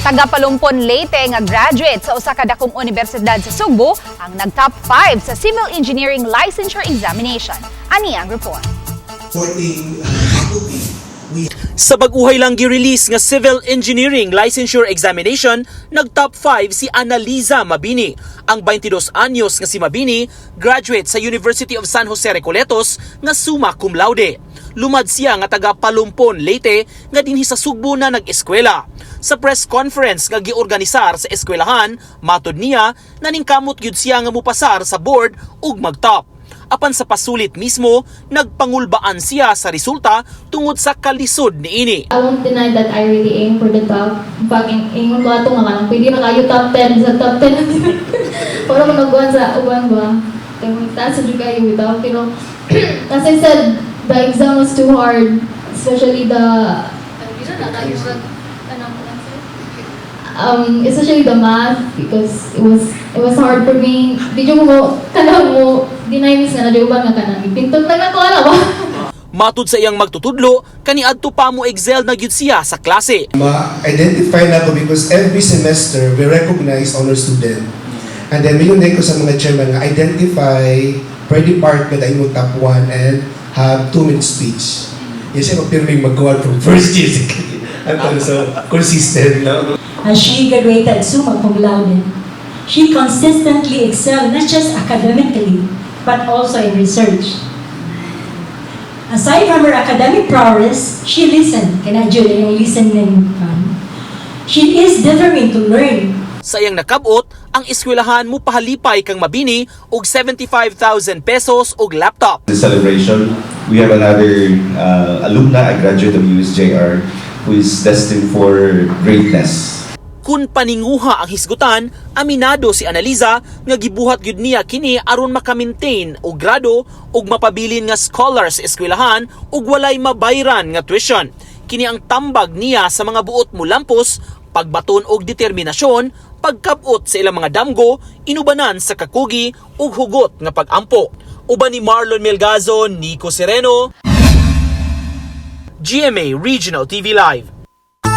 Taga Palumpon, Leyte nga graduate sa usa ka dakong universidad sa Sugbo ang nag-top 5 sa Civil Engineering Licensure Examination. Ani ang report. Supporting faculty. We Sa bag-uhay lang gi-release nga Civil Engineering Licensure Examination, nag-top 5 si Analiza Mabini. Ang 22 anyos nga si Mabini, graduate sa University of San Jose Recoletos nga summa cum laude. Lumad siya nga taga Palumpon, Leyte, nga dinhi sa Sugbo na nag-eskwela. Sa press conference nga giorganisar sa eskwelahan, matod niya, naningkamot gyud siya nga mupasar sa board ug mag-top. Apan sa pasulit mismo, nagpangulbaan siya sa resulta tungod sa kalisod niini. I won't deny that I really aim for the top. In fact, ingon ko ato nga kanang pwede na kayo top 10 sa top 10. Para mo nagkuhan sa uban ba. Kaya mo taas sa jud kayo bitaw. Pero as I said, the exam was too hard. Especially the especially the math because it was hard for me. Di jud mo kanang mo deny miss nga na uban nga kanang ipintot lang nako ana ba. Matud sa iyang magtutudlo, kaniadto pa mo excel na gyud siya sa klase. Ma-identify na ko because every semester we recognize honor student. And then may ko sa mga chairman nga identify per department ay mo top 1 and have 2-minute speech. Yes, siya mapirming magawa from first year, second year. Ano, so consistent, no? As she graduated summa cum laude, she consistently excelled not just academically, but also in research. Aside from her academic prowess, she listened. Kana Julia, yung listening. She is determined to learn. Sa iyang nakabot, ang eskwelahan mo pahalipay kang Mabini og 75,000 pesos og laptop. The celebration, we have another alumna, a graduate of USJR, who is destined for greatness. Kung paninguha ang hisgutan, aminado si Analiza nga gibuhat gyud niya kini aron maka-maintain og grado ug mapabilin nga scholar sa eskwelahan ug walay mabayran nga tuition. Kini ang tambag niya sa mga buot mulampos, pagbaton og determinasyon, pagkabot sa ilang mga damgo, inubanan sa kakugi ug hugot nga pag-ampo. Uban ni Marlon Melgazo, Nico Sereno, GMA Regional TV Live.